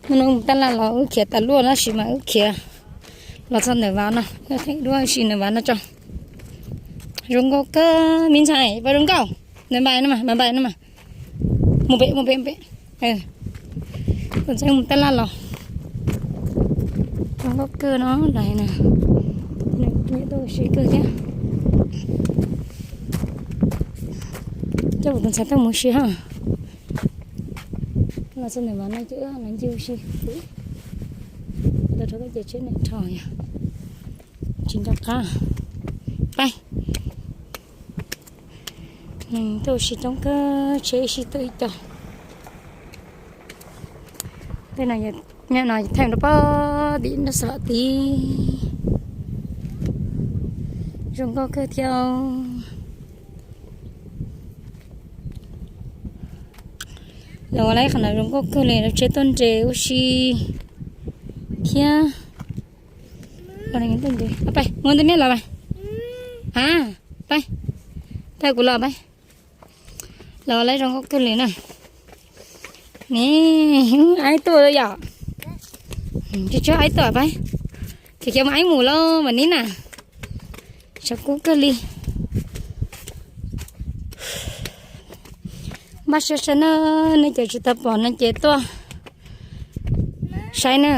Hnub no mus taj laj los wb khiav tas luaj tab sis mas wb khiav los txog ntawm Vav no, wb theem duab ua si ntawm Vav no tso. Zoo nkauj kawg me ntxhais, pab zoo nkauj. Npais npais no mas, npais npais no mas. Mus pem, mus pem, mus pem. Tus ntxhais mus taj laj los. Zoo nkauj kawg no lais na. Nws nyiam tuaj ua si kawg thiab. Coj kuv tus ntxhais tuaj mus ua si ha. Los txog ntawm Vav no ces wb los ncig ua si. Los rau koj ces tsheb neeg rho yog tsis nco qab. Pab neeg tuaj ua si coob kawg, tsheb ib sij tuaj ib co. Tej no, nyob no thaij rau pog tim nrob Xav Vam tid. Zoo nkauj kawg thiab. Lawv ua lawv qhov no zoo nkauj kawg li, lawv tsheb tuaj nres ua si thiab. Pais, muab ntej mej los pais. A, pais, pais kuv los pais. Lawv ua lawv zoo nkauj kawg li na. Ne, aib tuaj yom. Tsis tshua aib tuaj pais. Ces cov mas aib mus lauj mas nib na. Tshav kub kawg li. Npaj siab siab na, nej cov tsis tau pom no ces tuaj saib na.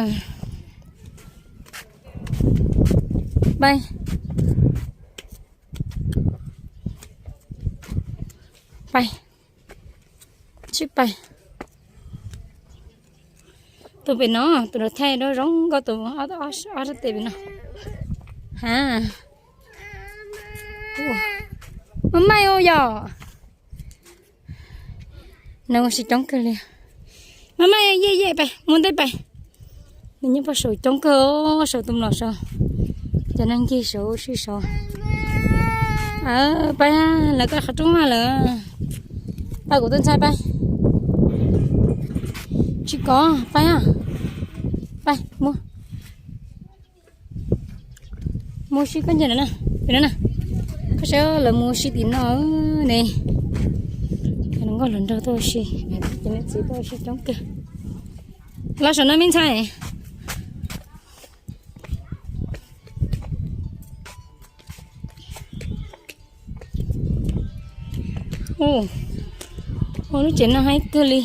Pais, pais, sib pais. Tus pem no, tus lawv thaij rau zoo nkauj tus ob sab tes pem no. Ha, maj maj ua yom. Nws ua si coob kawg li. Maj maj, yej yej pais, muab ntej pais. Nws nyob pog saum coob kawg, saum tus mlom saud. Cov neeg ncig saud ua si saud. Pais, lawv koj qhov rooj maj lawm. Pais kuv tus ntxhais pais. Tsis kov, pais, pais, muab. Mus ua si koj nce no na, pem no na. Koj saib lawv mus ua si tim no ne. Nkauj hluas nraug tuaj ua si, cov niam txiv tuaj ua si coob kawg. Los saum no me ntxhais. Ua lub tsev no haib kawg li.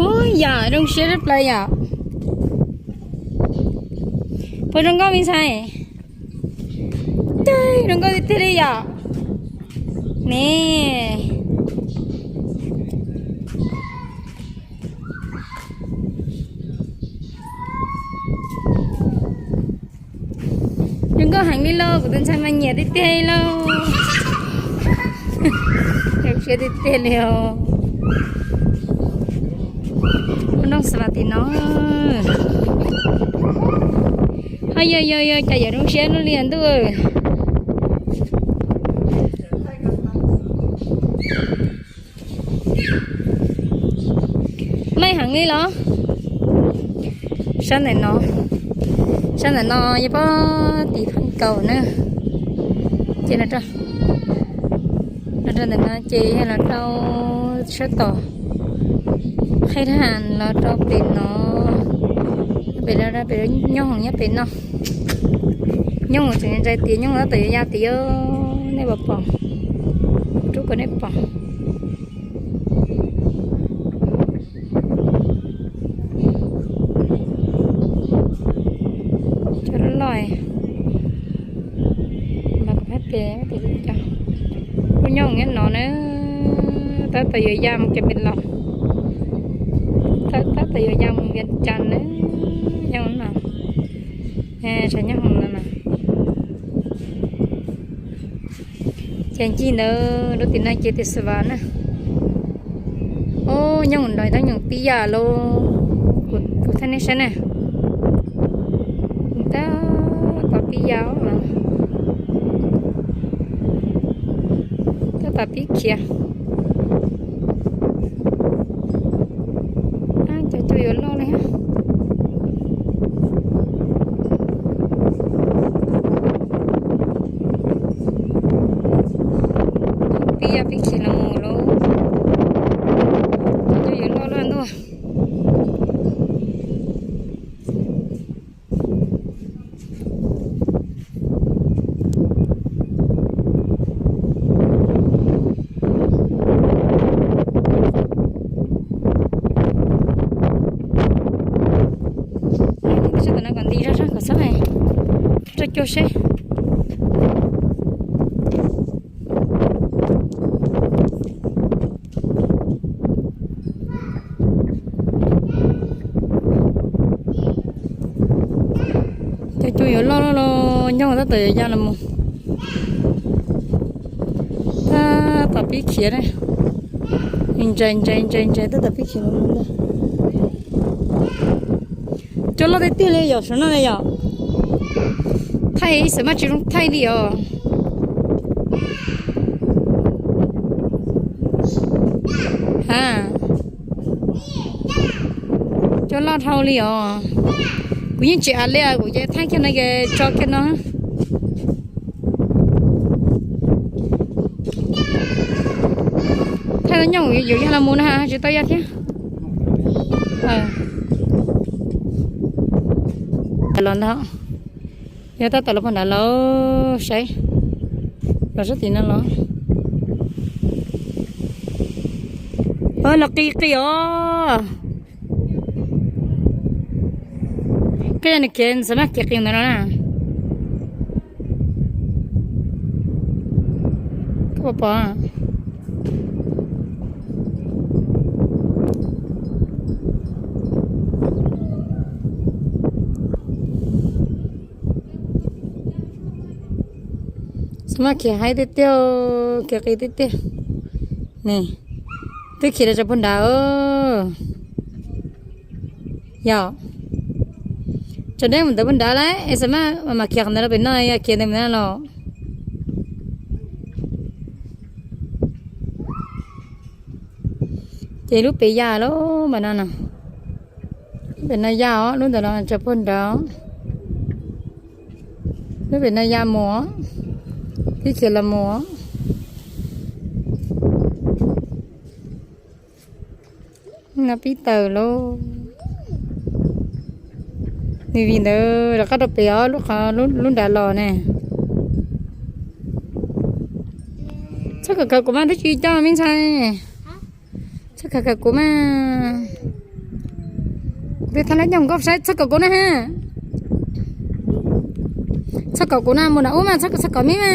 Ub, yam zoo siab tshaj plaws yom. Puas zoo nkauj me ntxhais? Zoo nkauj tiag tiag li yom. Ne. Zoo nkauj heev li lauj, kuv tus ntxhais mas nyiam tiag tiag li lauj. Zoo siab tiag tiag li os. Lub nroog Xav Vam tim no. Ho yog yog yog cas yuav zoo siab luaj li ntuj. Maj heev li los? Sab ntawm no, sab ntawm no yog pog tim Pheej Kaus na. Ces los rau ntawm no ces yog los rau sab tom Khaib Thaj los rau pem no. Pem no, pem Nyooj Hoom nyob pem no. Nyooj Hoom tseem ntsia tias Nyooj Hoom tab tom yuav ya tias yog nej pom pom, kuv rub kom nej pom. Cov loj loj mas kuv pab pem, lub Nyooj Hoom nyob no na, tab tom yuav ya mus Cam Pem Los, tab tom yuav ya mus Vias Cas na, Nyooj Hoom no, tshav Nyooj Hoom no mas. Ces ncig ntawd rau tim no ces tias Xav Vam na. Ob, Nyooj Hoom nrog tab nyoos pib ya lauj, kuv thaij nej saib na. Tab tom pib ya, tab tom pib khiav. Cov cua yuav loj li. Pib ya pib khiav los mus lauj. cuag seb. Cov cua yuav loj loj los nyob tab tom yuav ya los mus. Tab tom pib khiav na. Ntsais ntsais ntsais ntsais tab tom pib khiav los mus ntag. Cua loj tiag tiag li yom, saum no na yom. Thaij ib xav mas tsis zoo thaij li os. Ha, cua loj dhau li os. Kuv yeej tsis av li, kuv ces thaij kiag no es tso kiag no. Thaij tau nyob yuav ya los mus na, tsis tau ya thiab. Los ntag, yog tab tom los puag nrad los saib, los sab tim no los. Los qis qis os. Koj yog nws khiav xav mas khiav qis ntawd no na. Koj puas pom? Xav mas khiav haib tiag tiag, khiav qis tiag tiag. Ne, twb khiav los txog puag nrad. Yog, tso deb mus ntawd puag nrad lawm es xav mas mas khiav qhov ntawd rau pem no, yog khiav ntawd mus no los. Ces lub pem ya lawm mas no no. Lub pem no ya os, lub ntawd los txog puag nrad. Lub pem no ya mus os, pib khiav los mus os. No pib tawm lauj. Nws vim ntawd rov qab rau pem os, lub qhov lub nrad los ne. Txhob khaws khaws kuv mas, twb tsis coj me ntxhais. Txhob khaws khaws kuv mas. Kuv twb thab lab nyob nkauj saib, txhob khaws kuv na ha. Txhob khaws kuv na, mus nram ub mas txhob khaws, txhob khaws me mas.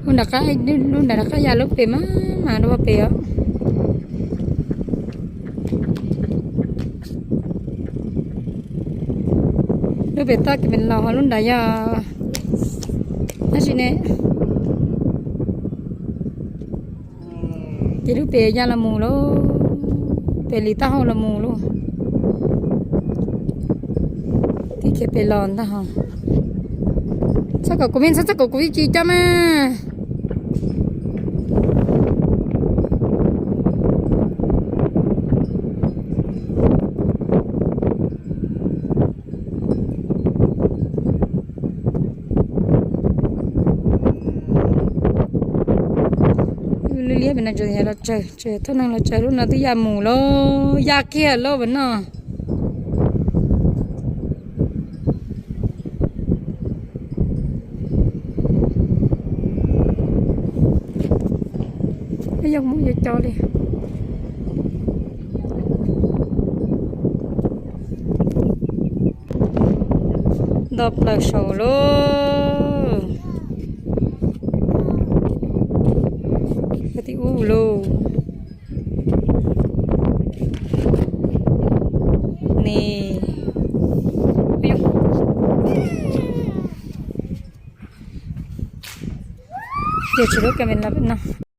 Lub nram qab, lub nram qab ya lub pem mas mas rau pem os. Lub pem toj kev pem los ho lub nrad yog dab tsi ne. Ces lub pem ya los mus lauj, pem li taub hau los mus lauj. Tib khiav pem los ntag ho. Txhob kom kuv me ntxhais, txhob kom kuv ib tsis coj mas. Liab liab pem no tseem los tsawg, tseem thaj neeg los tsawg, lub no twb ya mus lauj, ya kiag lauj pem no. Yog muaj yuav cov li. Nto plaws saum lauj. Ti ub lauj. Ne. Yog tsis lub ka me la pem no.